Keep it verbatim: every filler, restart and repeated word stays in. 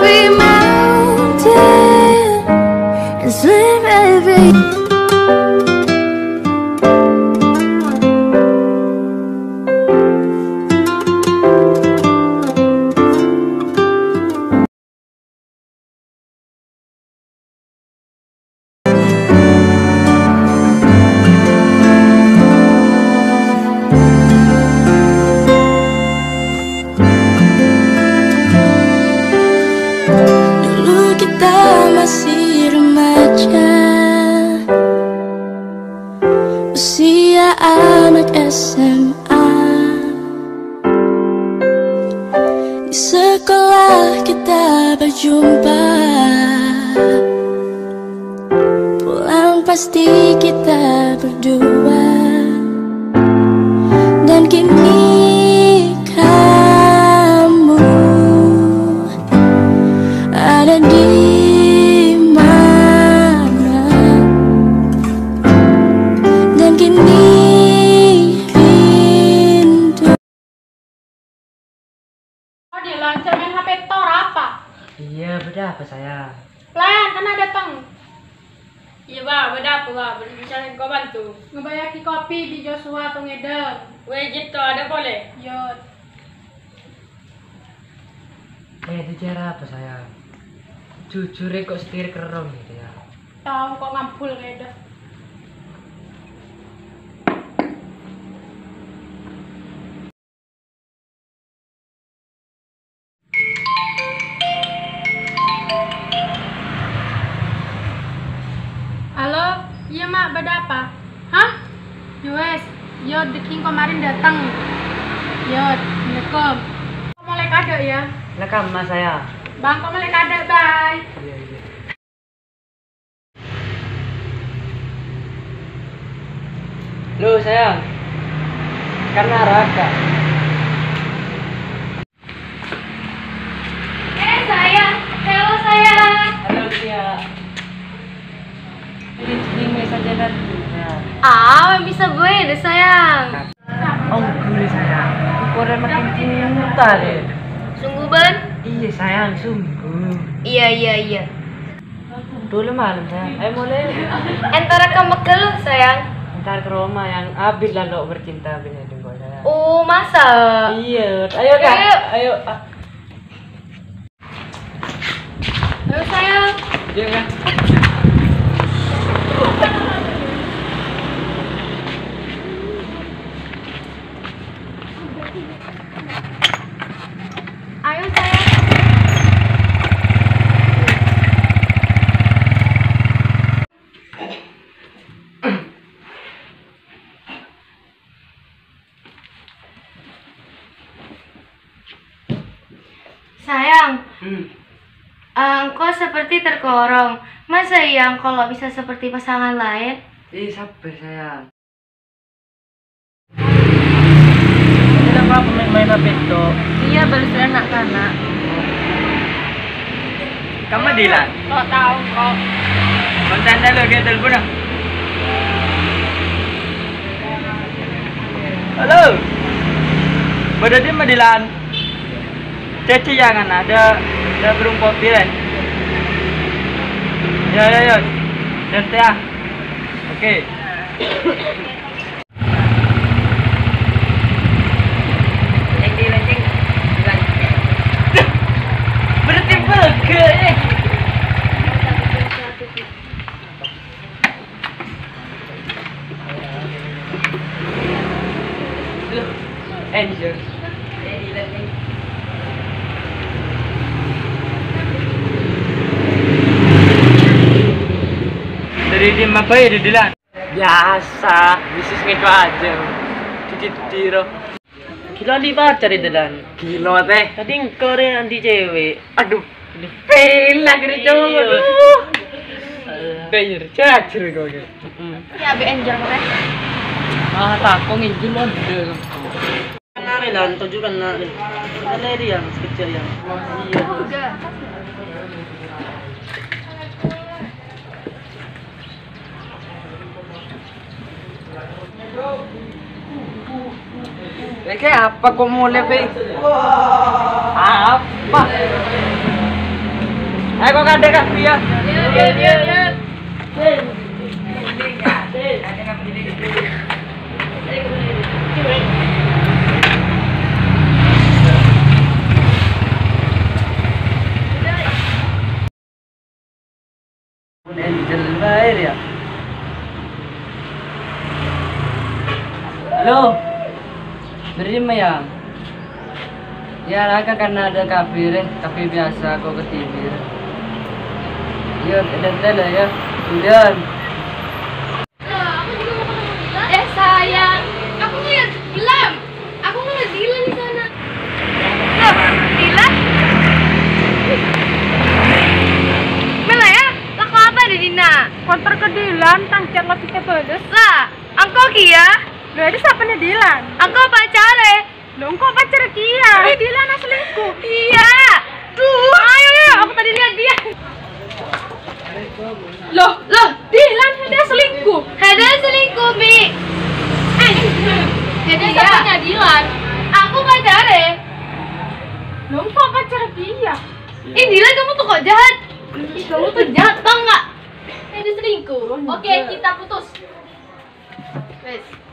Every mountain and swim every Dulu kita masih remaja, usia anak S M A. Di sekolah kita berjumpa, pulang pasti kita berdua. Dan kini kamu ada di mana? Dan kini rindu. Oh, Dilan, jhâ' maèn H P tor apa? Iyâ, bâdâ apa, sayang? Lan, kan ada teng. Iyâ, Pak, bâdâ apa, Pak? Bisa engko' bantu? Ngabâyâghi kopi bi' Joshua tong ngèdhâ. Weh, gitu, ada polè? Yot. Eh, itu cara apa, sayang? Jujur, eh, kok setir kerong gitu ya? Tahu kok ngambul ngèdhâ. Halo, iyâ, Ma', bâdâ apa? Hah? Yowes, yo, dâgging kemarin datang. Yo, assalamualaikum. Kok molaè kaadâ', ya? Lekam, Mas, saya. Bang, kok molaè kaadâ', bye. Iya, iya. Loh, sayang. Kan naraka. Eh, sayang. Halo, sayang. Halo, Tia. Ini jenis saja kan. Ah, bisa gue deh, sayang. Ongghu, sayang. Ukuran makin cinta deh. Sungguh, Ban? Iya, sayang, sungguh. Iya, iya, iya. Dulu malam, sayang. Ayo mulai. Entar ka Megah lu, sayang. Entar ke rumah yang habis lalu bercinta bini dulu, sayang. Oh, masa? Iya, ayo, Kak. Ayo. Ayo, ah. Ayo, sayang. Iya, Kak. Ayo, sayang. Sayang, hmm. Eh, engkau seperti terkorong. Masa iya engkau lo bisa seperti pasangan lain? Ih, sabar, sayang. Kenapa aku main-main H P itu? Iya, barusan nak kana. Kamu Dilan? Kok tahu kok. Konten lo dia telepon ah. Halo. Bâdâ dimma Dilan? Ceci jangan ada ada burung kopi kan? Ya ya ya. Dan teh ah. Oke. Berarti bege, eh. Angel. Dari tim apa ya, Dilan? Biasa, bisnis ngeco aja. Cuci tiro. Gila, li pacar itu, Dan. Gila, teh. Tadi engkau re andi cewek. Aduh, pela kiri cowok. Aduh. Bayar, cacer kau gitu. Ya, B N J, teh. Ah, tak kau nginjil lo deh. Kan lari, Lan, tunjukkan, nak. Kan lari yang sekejap, yang. Iya. Lagi apa kok mulai, Pe? Apa? Ayo, kok ada, Kak, ya? Iya, iya, iya, iya. Halo, bârâmma, ya? Ya, raka kan ada kafe, rè. Kafe biasa, kok ke T V, rè. Iya, ada, ada, ya. Kemudian. Loh, aku juga mau ketemu Dilan. Eh, sayang, aku ngeliat Dilan. Aku ngeliat Dilan di sana. Loh, Dilan? Mela ya, lako apa ada di na? Konter ke Dilan, tang chat lagi ke bales. Lah, engko' kia? Loh, ada siapa nih Dilan? Engko' pacare. Loh, engko' pacar kia? Eh, Dilan selingkuh. Iya. Duh, ayo, ayo, aku tadi lihat dia. Loh, loh, Dilan ada selingkuh. Ada selingkuh, Bi. Eh, jadi siapa Dilan? Aku pacare. Loh, engko' pacar kia? Eh, Dilan, kamu tuh kok jahat? Ih, kamu tuh jahat, tau nggak? Ada selingkuh. Oke, kita putus. Wes.